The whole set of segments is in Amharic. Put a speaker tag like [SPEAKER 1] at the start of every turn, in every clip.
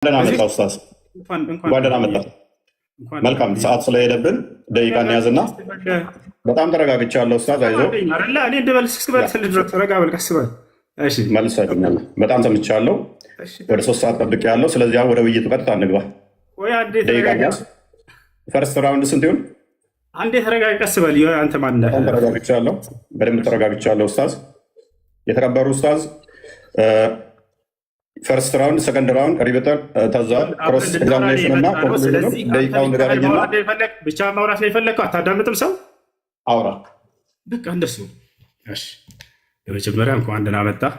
[SPEAKER 1] ደህና መጣ ኡስታዝ፣ እንኳን ደህና መጣ። መልካም ሰዓት ስለሄደብን ደቂቃ እንያዝና በጣም ተረጋግቻለሁ ኡስታዝ፣ አይዞህ።
[SPEAKER 2] እኔ እንድመልስ እስክመልስልህ ድረስ ረጋ በል፣ ቀስ በል። እሺ።
[SPEAKER 1] መልሰልኛል። በጣም ሰምቻለሁ። ወደ 3 ሰዓት ጠብቄያለሁ። ስለዚህ አሁን ወደ ውይይቱ ቀጥታ እንግባ።
[SPEAKER 2] ቆይ አንዴ
[SPEAKER 1] ደቂቃ
[SPEAKER 2] ተረጋጋ።
[SPEAKER 1] እንያዝ። First round ስንት ይሁን?
[SPEAKER 2] አንዴ ተረጋጋ፣ ቀስ በል። አንተ ማነህ?
[SPEAKER 1] በጣም ተረጋግቻለሁ። በደንብ ተረጋግቻለሁ ኡስታዝ። የተከበሩ ኡስታዝ፣ first round፣ second round፣ rebuttal፣ ተዛ cross examination እና conclusion። ደቂቃውን ንገረኝና
[SPEAKER 2] ብቻ ማውራት ነው የፈለግከው? አታዳምጥም ሰው?
[SPEAKER 1] አውራ።
[SPEAKER 2] በቃ እንደሱ። እሺ፣ በመጀመሪያ እንኳን ደህና መጣህ።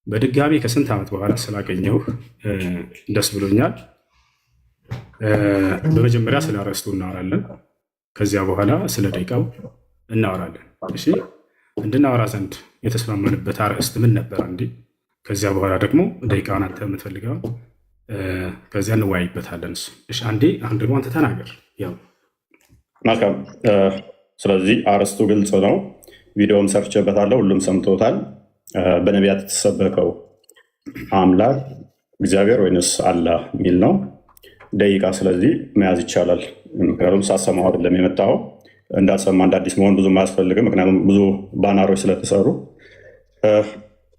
[SPEAKER 2] በድጋሚ ከስንት ዓመት በኋላ ስላገኘሁ ደስ ብሎኛል። በመጀመሪያ ስለ አርዕስቱ እናወራለን። ከዚያ በኋላ ስለ ደቂቃው እናወራለን። እሺ፣ እንድናወራ ዘንድ የተስማማንበት አርዕስት ምን ነበር? አንዴ ከዚያ በኋላ ደግሞ ደቂቃውን አንተ የምትፈልገውን ከዚያ እንወያይበታለን። እሱ እሺ፣ አንዴ አሁን ደግሞ አንተ ተናገር። ያው
[SPEAKER 1] መልካም። ስለዚህ አርዕስቱ ግልጽ ነው። ቪዲዮም ሰርቼበታለሁ፣ ሁሉም ሰምቶታል። በነቢያት የተሰበከው አምላክ እግዚአብሔር ወይንስ አላህ የሚል ነው። ደቂቃ ስለዚህ መያዝ ይቻላል። ምክንያቱም ሳሰማው አይደለም የመጣው፣ እንዳልሰማ እንደ አዲስ መሆን ብዙም አያስፈልግም። ምክንያቱም ብዙ ባናሮች ስለተሰሩ።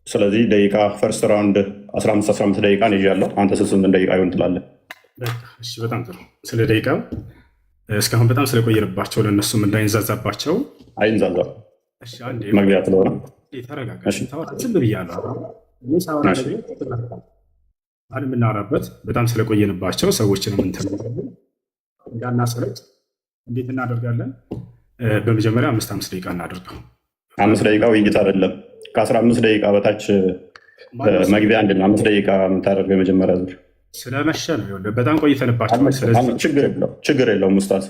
[SPEAKER 1] ስለዚህ ደቂቃ first round 15 15 ደቂቃ ይዣለሁ። አንተ ስንት ደቂቃ ይሆን ትላለህ?
[SPEAKER 2] እሺ፣ በጣም ጥሩ። ስለ ደቂቃው እስካሁን በጣም ስለቆየንባቸው ለእነሱም እንዳይንዛዛባቸው
[SPEAKER 1] አይንዛዛም፣ መግቢያ ስለሆነ።
[SPEAKER 2] ተረጋጋ። ዝም ብያለሁ። አሁን የምናወራበት በጣም ስለቆየንባቸው ሰዎችንም እንትን እንዳናሰለች እንዴት እናደርጋለን? በመጀመሪያ አምስት አምስት ደቂቃ እናደርገው።
[SPEAKER 1] 5 ደቂቃ ውይይት አይደለም። ከ15 ደቂቃ በታች መግቢያ አንድ ነው። 5 ደቂቃ የምታደርገው የመጀመሪያ ዙር
[SPEAKER 2] ስለመሸ ነው። ይኸውልህ በጣም ቆይተንባቸዋል። ስለዚህ
[SPEAKER 1] ችግር የለውም ኡስታዝ፣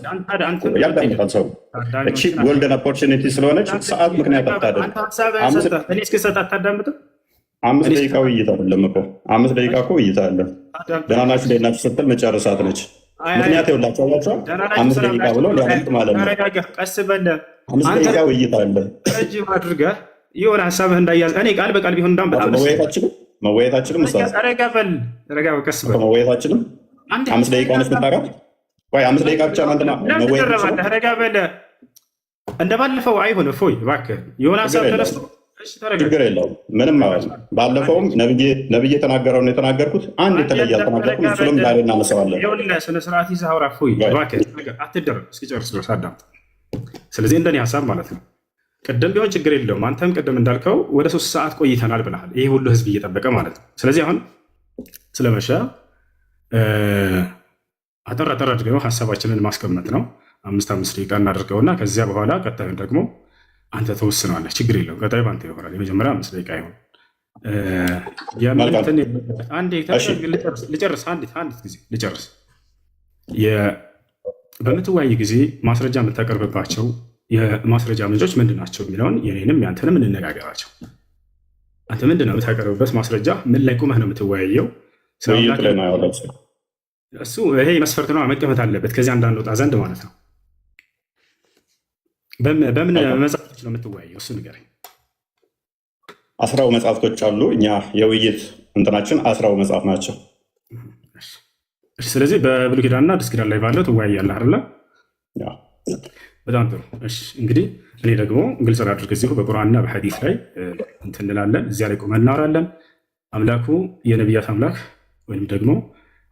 [SPEAKER 1] ያዳምጣል ሰው። እቺ golden opportunity ስለሆነች ሰዓት ምክንያት አታደርግ።
[SPEAKER 2] እኔ እስክሰጥ አታዳምጥም?
[SPEAKER 1] 5 ደቂቃ ውይይት አይደለም እኮ፣ 5 ደቂቃ እኮ ውይይት አይደለም። ደህና ናችሁ እንዴት ናችሁ ስትል መጨረሳት ነች። ምክንያት ይኸውላችሁ አላቸዋል። 5 ደቂቃ ብሎ ሊያመልጥ ማለት ነው።
[SPEAKER 2] ቀስ በል።
[SPEAKER 1] 5 ደቂቃ ውይይት አለ።
[SPEAKER 2] ረጅም አድርገህ የሆነ ሀሳብህ እንዳያዝ እኔ ቃል በቃል ቢሆን እንዳውም በጣም
[SPEAKER 1] መወያየታችንም ኡስታዝ
[SPEAKER 2] ረጋ በል፣ ረጋ በል፣ ቀስ በል።
[SPEAKER 1] መወያየታችንም 5 ደቂቃ ነች የምታውቀው። ቆይ፣ 5 ደቂቃ ብቻ ነው እንትና መወያየት።
[SPEAKER 2] ረጋ በል። እንደባለፈው አይሆን እፎይ፣ እባክህ የሆነ ሀሳብ ተነስቶ
[SPEAKER 1] ችግር የለውም። ምንም ማለት ነው። ባለፈውም ነብይ የተናገረውን የተናገርኩት አንድ የተለየ አልተናገርኩም። እሱንም ዛሬ እናነሳዋለን።
[SPEAKER 2] ይኸውልህ ስነ ስርዓት ይዘህ አውራ። እፎይ እባክህ አትደረግ፣ እስኪጨርስ ድረስ አዳምጥ። ስለዚህ እንደኔ ሀሳብ ማለት ነው፣ ቅድም ቢሆን ችግር የለውም። አንተም ቅድም እንዳልከው ወደ 3 ሰዓት ቆይተናል ብለሃል። ይሄ ሁሉ ህዝብ እየጠበቀ ማለት ነው። ስለዚህ አሁን ስለመሸ አጠር አጠር አድርገው ሀሳባችንን ማስቀመጥ ነው። አምስት አምስት ደቂቃ እናደርገውና ከዚያ በኋላ ቀጣዩን ደግሞ አንተ ተወስነዋለህ። ችግር የለውም። ቀጣዩ በአንተ ይሆናል። የመጀመሪያ 5 ደቂቃ ይሆን። ልጨርስ፣ አንዲት ጊዜ ልጨርስ። በምትወያይ ጊዜ ማስረጃ የምታቀርብባቸው የማስረጃ ምንጮች ምንድን ናቸው የሚለውን የኔንም ያንተንም እንነጋገራቸው። አንተ ምንድን ነው የምታቀርብበት ማስረጃ? ምን ላይ ቁመህ ነው የምትወያየው? እሱ ይሄ መስፈርት ነው መቀመጥ አለበት፣ ከዚያ እንዳንወጣ ዘንድ ማለት ነው። በምን መጽሐፍቶች ነው የምትወያየው? እሱ ንገረኝ።
[SPEAKER 1] 10ው መጽሐፍቶች አሉ። እኛ የውይይት እንትናችን 10ው መጽሐፍ ናቸው።
[SPEAKER 2] ስለዚህ በብሉይ ኪዳንና አዲስ ኪዳን ላይ ባለው ትወያያለህ አይደለ? በጣም ጥሩ። እሺ፣ እንግዲህ እኔ ደግሞ ግልጽ ላድርግ፣ እዚሁ በቁርአንና በሐዲስ ላይ እንትን እንላለን፣ እዚያ ላይ ቆመን እናወራለን። አምላኩ የነቢያት አምላክ ወይም ደግሞ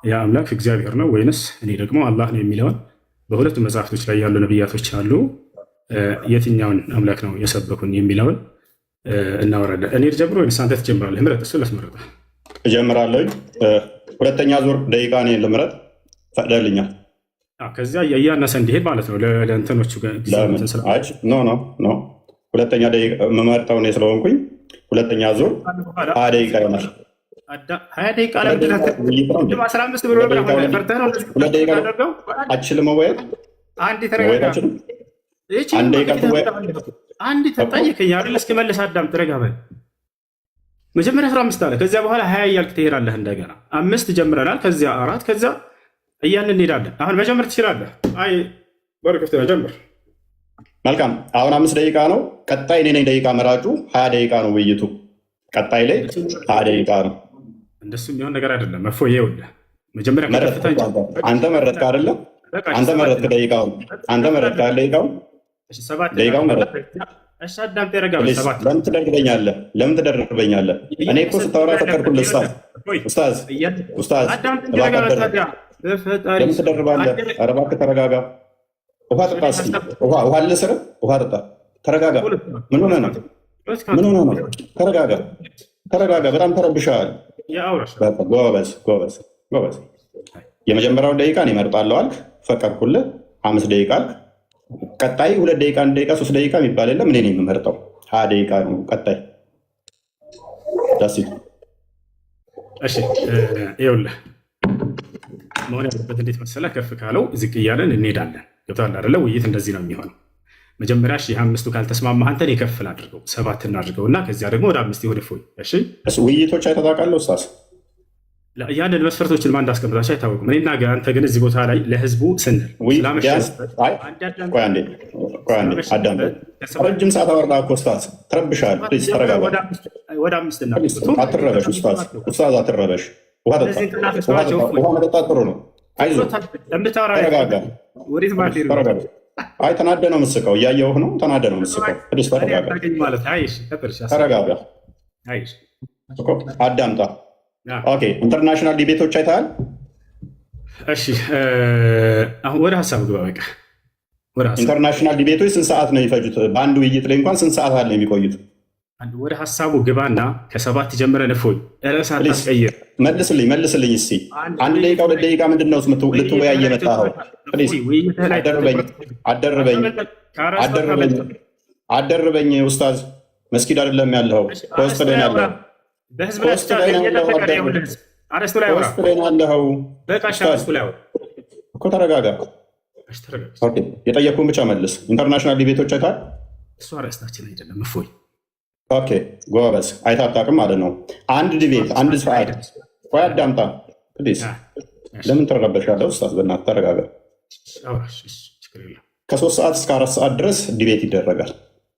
[SPEAKER 2] ያ አምላክ እግዚአብሔር ነው ወይንስ እኔ ደግሞ አላህ ነው የሚለውን በሁለቱ መጽሐፍቶች ላይ ያሉ ነቢያቶች አሉ፣ የትኛውን አምላክ ነው የሰበኩን የሚለውን እናወራለን። እኔ ልጀምር ወይንስ አንተ ትጀምራለህ? ምረጥ፣ እሱ ላስመረጠ።
[SPEAKER 1] እጀምራለሁ። ሁለተኛ ዙር ደቂቃ እኔ ልምረጥ፣ ፈቅደልኛል?
[SPEAKER 2] ከዚያ እያነሰ እንዲሄድ ማለት ነው ለእንትኖቹ።
[SPEAKER 1] No, no, no፣ ሁለተኛ ደቂቃ የምመርጠው እኔ ስለሆንኩኝ ሁለተኛ ዙር 20 ደቂቃ ይሆናል።
[SPEAKER 2] 20 ደቂቃ ላይ 15 ብሎ ፈርተህ ነው?
[SPEAKER 1] 2 ደቂቃ አችልም መወያየት።
[SPEAKER 2] አንድ ተረጋጋ። አንድ ተጠየቀኝ አይደል? እስክመልስ አዳምጥ፣ ረጋ በል። መጀመሪያ 15 አለ፣ ከዚያ በኋላ 20 እያልክ ትሄዳለህ። እንደገና አምስት ጀምረናል፣ ከዚያ አራት፣ ከዚያ እያልን እንሄዳለን። አሁን መጀመር ትችላለህ። አይ በር ክፍት ነው፣ ጀምር።
[SPEAKER 1] መልካም። አሁን 5 ደቂቃ ነው። ቀጣይ እኔ ነኝ ደቂቃ መራጩ። 20 ደቂቃ ነው ውይይቱ። ቀጣይ ላይ 20 ደቂቃ ነው።
[SPEAKER 2] እንደሱ የሚሆን ነገር አይደለም። እፎይ ይኸውልህ፣ መጀመሪያ
[SPEAKER 1] መረጥክ
[SPEAKER 2] ከከፍታ
[SPEAKER 1] እኮ አንተ አንተ መረጥክ አይደለ?
[SPEAKER 2] በቃ እሺ፣
[SPEAKER 1] አንተ
[SPEAKER 2] ሰባት
[SPEAKER 1] መረጥክ ደቂቃውን። አንተ
[SPEAKER 2] ከፍ
[SPEAKER 1] መረጥክ አይደል? ደቂቃውን
[SPEAKER 2] እሺ፣ ሰባት
[SPEAKER 1] ደቂቃውን
[SPEAKER 2] እናድርገው።
[SPEAKER 1] መረጥክ።
[SPEAKER 2] እሺ፣ አዳምጥ፣ ረጋ በል።
[SPEAKER 1] Please
[SPEAKER 2] ሰባት
[SPEAKER 1] ለምን ትደርበኛለህ? ለምን ትደርበኛለህ? እኔ እኮ ስታወራ ፈቀድኩልህ። ኡስታዝ ኡስታዝ ኡስታዝ
[SPEAKER 2] አዳምጥ እንጂ
[SPEAKER 1] እባክህ
[SPEAKER 2] ረጋ በል
[SPEAKER 1] አትደርብ።
[SPEAKER 2] ታዲያ። በፈጣሪ
[SPEAKER 1] ለምን ትደርባለህ? ኧረ እባክህ ተረጋጋ። ውሃ ጠጣ እስኪ። ውሃ ልስር። ውሃ ጠጣ። ተረጋጋ። ምን ሆነህ ነው? ምን ሆነህ ነው? ተረጋጋ፣ ተረጋጋ። በጣም ተረብሻል። በቃ ጎበዝ፣ ጎበዝ፣ ጎበዝ። የመጀመሪያውን ደቂቃ እኔ እመርጣለሁ አልክ፣ ፈቀድኩልህ። 5 ደቂቃ አልክ። ቀጣይ 2 ደቂቃ፣ 1 ደቂቃ፣ 3 ደቂቃ የሚባል የለም። እኔ ነኝ የምመርጠው። 20 ደቂቃ ነው ቀጣይ። That's it።
[SPEAKER 2] እሺ ይኸውልህ፣ መሆን ያለበት እንዴት መሰለህ? ከፍ ካለው ዝቅ እያለን እንሄዳለን። ገብቶሃል አይደለ? ውይይት እንደዚህ ነው የሚሆነው። መጀመሪያ እሺ አምስቱ ካልተስማማህ አንተን የከፍል አድርገው ሰባት እናድርገው እና ከዚያ ደግሞ ወደ አምስት ይሁን። እፎይ እሺ፣
[SPEAKER 1] ውይይቶች አይተህ ታውቃለህ ኡስታዝ?
[SPEAKER 2] ያንን መስፈርቶችን ማን እንዳስቀምጣቸው አይታወቅም። እኔና አንተ ግን እዚህ ቦታ ላይ ለህዝቡ ስንል ስላመሸንበት
[SPEAKER 1] ቆይ አንዴ፣ ቆይ አንዴ አዳምጠኝ። ረጅም ሰዓት አወራህ እኮ ኡስታዝ፣ ተረብሻል። Please ተረጋጋ።
[SPEAKER 2] ወደ አምስት
[SPEAKER 1] አትረበሽ ኡስታዝ፣ ኡስታዝ አትረበሽ። ውሃ ጠጣ። ውሃ መጠጣት ጥሩ ነው። አይዞህ፣ ተረጋጋ። ተረጋጋ። አይ ተናደ ነው የምስቀው፣ እያየሁህ ነው። ተናደ ነው የምስቀው። Please ተረጋጋ፣ ተረጋጋ፣ አዳምጣ። Okay፣ international debate ኦች አይተሃል?
[SPEAKER 2] እሺ፣ አሁን ወደ ሀሳብ ግባ። በቃ ወደ ሀሳብ።
[SPEAKER 1] International debate ኦች ስንት ሰዓት ነው የሚፈጁት? በአንድ ውይይት ላይ እንኳን ስንት ሰዓት አለ የሚቆዩት?
[SPEAKER 2] ወደ ሀሳቡ ግባና ከሰባት ጀምረን እፎይ ርዕስ አታስቀይር።
[SPEAKER 1] መልስልኝ፣ መልስልኝ እስኪ 1 ደቂቃ 2 ደቂቃ ምንድን ነው ልትወያይ የመጣኸው? Please አደርበኝ፣ አደርበኝ፣ አደርበኝ፣ አደርበኝ ኡስታዝ። መስጊድ አይደለም ያለው፣ ከውስጥ ላይ ነው ያለው።
[SPEAKER 2] በህዝብ ላይ
[SPEAKER 1] ከውስጥ ላይ ነው ያለው።
[SPEAKER 2] አርስቱ ላይ አውራ።
[SPEAKER 1] ውስጥ ላይ ነው ያለኸው።
[SPEAKER 2] በቃ እሺ፣ አርስቱ ላይ አውራ
[SPEAKER 1] እኮ ተረጋጋ። Okay፣ የጠየኩህን ብቻ መልስ። International debate ኦች አይተሃል?
[SPEAKER 2] እሱ አርእስታችን አይደለም እፎይ።
[SPEAKER 1] Okay ጎበዝ፣ አይተህ አታውቅም ማለት ነው። አንድ debate 1 ሰዓት። ቆይ አዳምጣ please። ለምን ትረበሻለህ ኡስታዝ? በእናትህ ተረጋጋ። ከ3 ሰዓት እስከ 4 ሰዓት ድረስ debate ይደረጋል።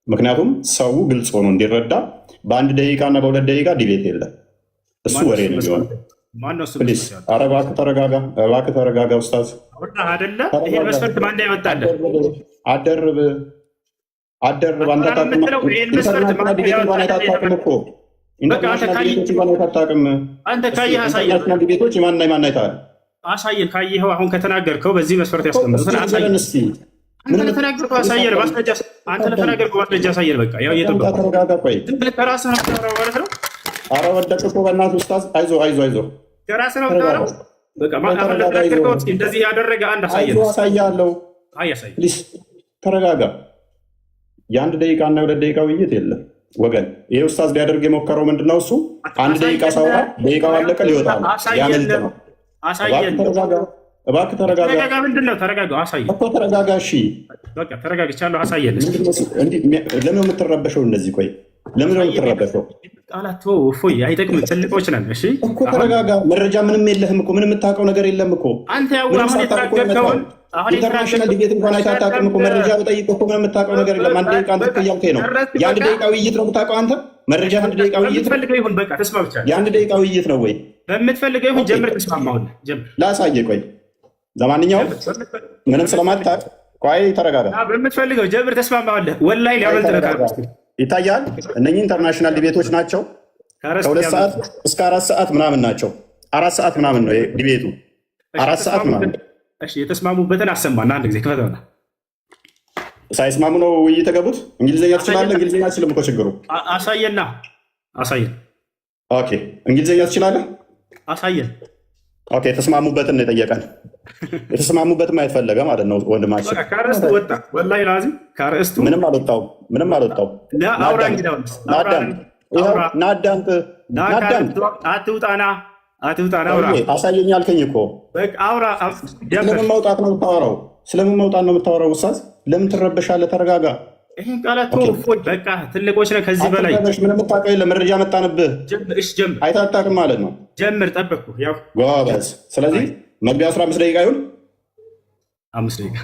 [SPEAKER 1] ምክንያቱም ሰው ግልጽ ሆኖ እንዲረዳ በ1 ደቂቃ እና በ2 ደቂቃ debate የለም። እሱ ወሬ ነው የሚሆነው። Please፣ ኧረ እባክህ ተረጋጋ፣ እባክህ ተረጋጋ ኡስታዝ።
[SPEAKER 2] አይደለ? ይሄን መስፈርት ማን ያወጣልህ?
[SPEAKER 1] አደርብ አደርብ። አንተ አታውቅም። International debate እንኳን አይተህ አታውቅም እኮ። International debate ኦች እንኳን አይተህ አታውቅም።
[SPEAKER 2] አንተ ካየህ አሳየን።
[SPEAKER 1] International debate ኦች የማንና የማን አይተሃል?
[SPEAKER 2] አሳየን። ካየኸው አሁን ከተናገርከው በዚህ መስፈርት ያስቀምጡትን አሳየን።
[SPEAKER 1] እስኪ
[SPEAKER 2] አንተ ለተናገርከው አሳየን። ማስረጃ፣ አንተ ለተናገርከው ማስረጃ አሳየን። በቃ ያው እየጠበቅኩ
[SPEAKER 1] ተረጋጋ። ቆይ
[SPEAKER 2] ዝም ብለህ ከራስህ ነው የምታወራው ማለት ነው።
[SPEAKER 1] አረ ወደቅ እኮ በእናትህ ኡስታዝ። አይዞህ፣ አይዞህ፣ አይዞህ።
[SPEAKER 2] ከራስህ ነው የምታወራው። በቃ አሁን ለተናገርከው እስኪ እንደዚህ ያደረገ አንድ አሳየን።
[SPEAKER 1] አይዞህ፣ አሳያለሁ።
[SPEAKER 2] አይ አሳየን።
[SPEAKER 1] Please ተረጋጋ። የ1 ደቂቃ እና የ2 ደቂቃ ውይይት የለም ወገን። ይሄ ኡስታዝ ሊያደርግ የሞከረው ምንድን ነው? እሱ 1 ደቂቃ ሳወራ ደቂቃው አለቀ፣ ሊወጣ ነው፣ ሊያመልጥ ነው።
[SPEAKER 2] አሳየን።
[SPEAKER 1] እባክህ ተረጋጋ፣ እባክህ ተረጋጋ።
[SPEAKER 2] ተረጋጋ። ምንድን ነው ተረጋጋ። አሳየን
[SPEAKER 1] እኮ ተረጋጋ። እሺ
[SPEAKER 2] በቃ ተረጋግቻለሁ። አሳየን እስኪ።
[SPEAKER 1] ለምን ነው የምትረበሸው? እንደዚህ ቆይ፣ ለምን ነው የምትረበሸው?
[SPEAKER 2] ቃላት እፎይ አይጠቅምም። ትልቆች ነን። እሺ
[SPEAKER 1] እኮ ተረጋጋ። መረጃ ምንም የለህም እኮ፣ ምንም የምታውቀው ነገር የለም እኮ።
[SPEAKER 2] አንተ ያው
[SPEAKER 1] ምንም
[SPEAKER 2] አሁን
[SPEAKER 1] ሳታውቅ እኮ ነው
[SPEAKER 2] የተናገርከውን
[SPEAKER 1] የመጣኸው።
[SPEAKER 2] አሁን
[SPEAKER 1] International debate እንኳን አይተህ አታውቅም እኮ። መረጃ በጠይቅ እኮ ምንም የምታውቀው ነገር የለም። 1 ደቂቃ አንተ እኮ እያልከኝ ነው። የ1 ደቂቃ ውይይት ነው የምታውቀው አንተ? መረጃ 1 ደቂቃ ውይይት ነው?
[SPEAKER 2] በምትፈልገው ይሁን። በቃ ተስማምቻለሁ።
[SPEAKER 1] የ1 ደቂቃ ውይይት ነው ወይ?
[SPEAKER 2] በምትፈልገው ይሁን። ጀምር። ተስማማሁን። ጀምር።
[SPEAKER 1] ላሳየህ። ቆይ ለማንኛውም ምንም ስለማታውቅ ቆይ ተረጋጋ።
[SPEAKER 2] በምትፈልገው ጀምር። ተስማማሁልህ። ወላሂ ሊያመልጥ ነው ከአርስቱ።
[SPEAKER 1] ይታያል። እነኚህ international debate ኦች ናቸው። ከ2 ሰዓት እስከ 4 ሰዓት ምናምን ናቸው። 4 ሰዓት ምናምን ነው debate ኡ። 4 ሰዓት ምናምን።
[SPEAKER 2] እሺ የተስማሙበትን አሰማና አንድ ጊዜ ክፈተውና።
[SPEAKER 1] ሳይስማሙ ነው ውይይት የገቡት። እንግሊዝኛ ትችላለህ? እንግሊዝኛ አችልም እኮ ችግሩ።
[SPEAKER 2] አሳየና፣ አሳየን።
[SPEAKER 1] Okay፣ እንግሊዝኛ ትችላለህ?
[SPEAKER 2] አሳየን።
[SPEAKER 1] Okay፣ የተስማሙበትን ነው የጠየቀን። የተስማሙበትን ማየት ፈለገ ማለት ነው ወንድማችን።
[SPEAKER 2] በቃ ከአርእስቱ ወጣ። ወላሂ ላዚም ከአርእስቱ
[SPEAKER 1] ምንም አልወጣውም። ምንም አልወጣውም።
[SPEAKER 2] አውራ እንግዲህ አሁን
[SPEAKER 1] ናዳምጥ፣ ይኸው ናዳምጥ፣ ናዳምጥ።
[SPEAKER 2] አትውጣና፣ አትውጣና፣ አውራ።
[SPEAKER 1] አሳየኝ አልከኝ እኮ።
[SPEAKER 2] በቃ አውራ። ጀምር።
[SPEAKER 1] ስለምን መውጣት ነው የምታወራው? ስለምን መውጣት ነው የምታወራው? ኡስታዝ ለምን ትረበሻለህ? ተረጋጋ።
[SPEAKER 2] ይህን ቃላት እፎይ፣ በቃ ትልቆች ነን ከዚህ በላይ።
[SPEAKER 1] አትረበሽ። ምንም የምታውቀው የለም። መረጃ መጣንብህ።
[SPEAKER 2] ጀምር። እሺ ጀምር።
[SPEAKER 1] አይተህ አታውቅም ማለት ነው።
[SPEAKER 2] ጀምር። ጠበቅኩ። ያው
[SPEAKER 1] ጎበዝ። ስለዚህ መግቢያ 15 ደቂቃ ይሁን።
[SPEAKER 2] 5 ደቂቃ።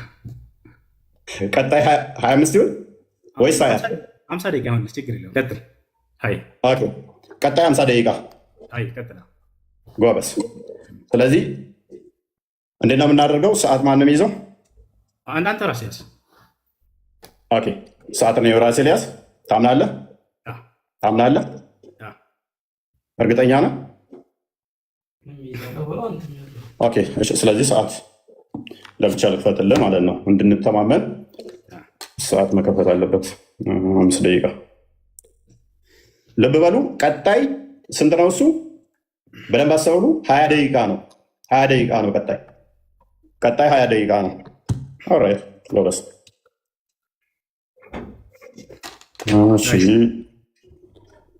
[SPEAKER 1] ቀጣይ 25 ይሁን ወይስ 20?
[SPEAKER 2] 50 ደቂቃ ይሁን፣ ችግር የለውም። ቀጥል። ሀይ።
[SPEAKER 1] Okay፣ ቀጣይ 50 ደቂቃ።
[SPEAKER 2] አይ ቀጥል።
[SPEAKER 1] ጎበዝ። ስለዚህ እንዴት ነው የምናደርገው? ሰዓት ማንም ይዘው
[SPEAKER 2] አንተ ራስህ ያዝ።
[SPEAKER 1] Okay፣ ሰዓት ነው የራሴ ሊያዝ። ታምናለህ? ታምናለህ? እርግጠኛ ነህ? Okay። እሺ፣ ስለዚህ ሰዓት ለብቻ ልክፈትልህ ማለት ነው፣ እንድንተማመን ሰዓት መከፈት አለበት። 5 ደቂቃ። ልብ በሉ። ቀጣይ ስንት ነው እሱ? በደንብ አስተውሉ። 20 ደቂቃ ነው። 20 ደቂቃ ነው። ቀጣይ 20 ደቂቃ ነው። Alright፣ ጎበዝ። እሺ፣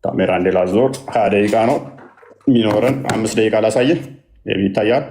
[SPEAKER 1] ካሜራ እንዴ ላዞር። 20 ደቂቃ ነው የሚኖረን። 5 ደቂቃ ላሳየህ። ይታያል።